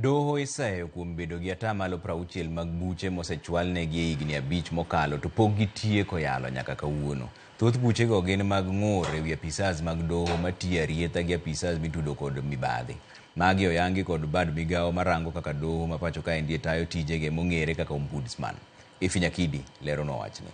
Doho iseyo kuom bedo gi 60% mag buche mosechwalnegi e higni 5 mokalo to pok gitieko yalo nyaka kawuono. Thoth buchego gin mag ng'ur ewi apisas mag doho matiyo arietha gi apisas mitudo kod mibadhi. Magi oyangi kod bad migawo marango kaka doho ma pacho kaendi tayo tijege mong'ere kaka ombudsman. Ifi Nyakidi leronwa wachni.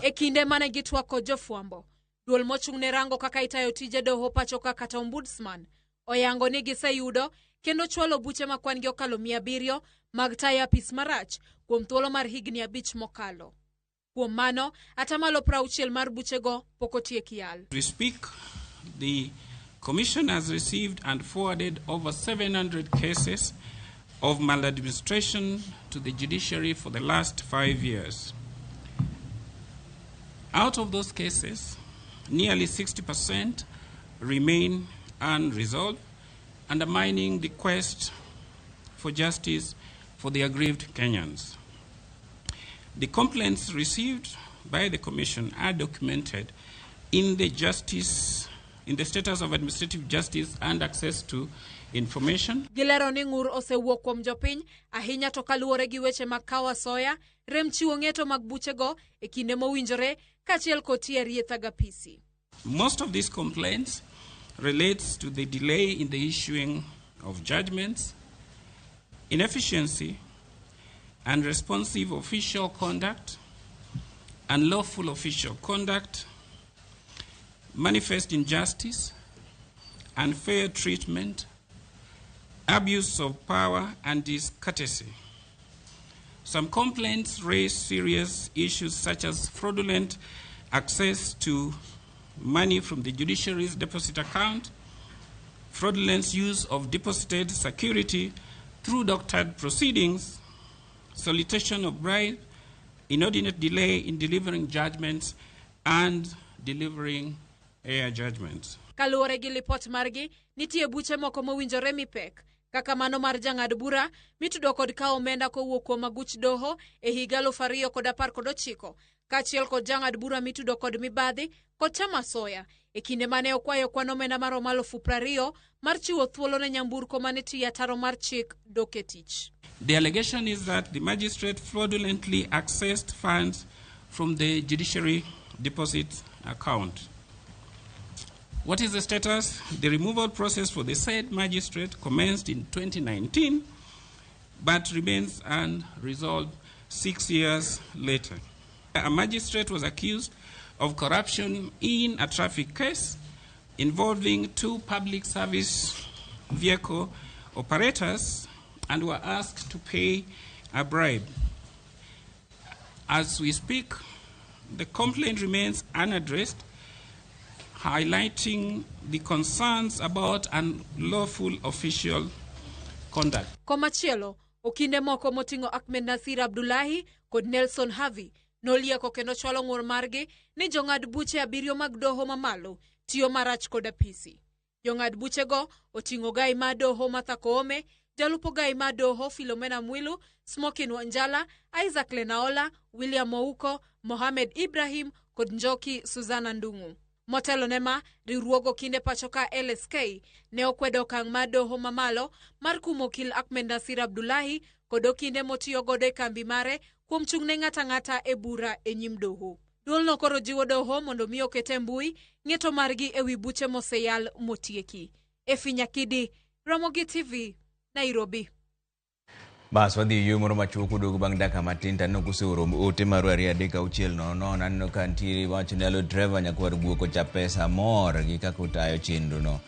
E kinde mane gitwak kod jofwambo, duol mochung' ne rango kaka itayo tije doho pacho ka kata ombudsman oyango ni giseyudo kendo chwalo buche ma kwan gi okalo 700 mag tayo apis marach kuom thuolo mar higni 5 mokalo. Kuom mano, 60% mar buchego pok otiek yal. We speak, the Commission has received and forwarded over 700 cases of maladministration to the judiciary for the last 5 years. Out of those cases, nearly 60% remain unresolved, undermining the quest for justice for the aggrieved Kenyans. The complaints received by the Commission are documented in the status of administrative justice and access to information. Gilero ni ng'ur osewuok kuom jopiny ahinya to kaluwore gi weche mag kawo asoya, rem chiwo ng'eto mag buchego e kinde mowinjore kaachiel kod tiyo arietha gapisi. Most of these complaints relates to the delay in the issuing of judgments, inefficiency, unresponsive official conduct, unlawful official conduct, manifest injustice, unfair treatment, abuse of power, and discourtesy. Some complaints raise serious issues such as fraudulent access to money from the judiciary's deposit account, fraudulent use of deposited security through doctored proceedings, solicitation of bribe, inordinate delay in delivering judgments, and delivering error judgments. Kaluwore gi lipot margi, nitie buche moko mowinjore mipek kaka mano mar jang'ad bura mitudo kod kawo omenda kowuok kuom aguch doho e higa 2019 kaachiel kod jang'ad bura mitudo kod mibadhi kod chamo asoya e kinde mane okwayo kwan omenda maromo 20,000 mar chiwo thuolo ne nyamburko mane tiyo ataro mar chik dok e tich. The allegation is that the magistrate fraudulently accessed funds from the judiciary deposit account. What is the status? The removal process for the said magistrate commenced in 2019 but remains unresolved 6 years later. A magistrate was accused of corruption in a traffic case involving two public service vehicle operators and were asked to pay a bribe. As we speak, the complaint remains unaddressed, highlighting the concerns about unlawful official conduct. Komachielo, okinde moko moting'o Ahmed Nasir Abdullahi kod Nelson Havi nolieko kendo chwalo ng'ur margi ni jong'ad buche abiriyo mag doho mamalo tiyo marach kod apisi. Jong'ad buchego oting'o gai mar doho Martha Koome, jalup ogai mar doho Philomena Mwilu, Smokin Wanjala, Isaac Lenaola, William Ouko, Mohamed Ibrahim kod Njoki Suzana Ndung'u. Motelo ne ma, riwruog okinde pacho ka LSK ne okwedo okang' mar doho mamalo mar kumo okil Ahmed Nasir Abdullahi kod okinde motiyo godo e kambi mare kuom chung' ne ng'ato ang'ata e bura e nyim doho. Duolno koro jiwo doho mondo mi oket e mbui ng'eto margi ewi buche moseyal motieki. Efi Nyakidi, Ramogi TV, Nairobi. Bas wadhi e yweyo moro machuok uduogo bang' dakika matin to aneno kuseoro ote maru 2 3 6 0 0. Aneno ka nitiere wacho ni alo Trevor nyakwar guok ocha pesa mor gi kaka utayo chenro no.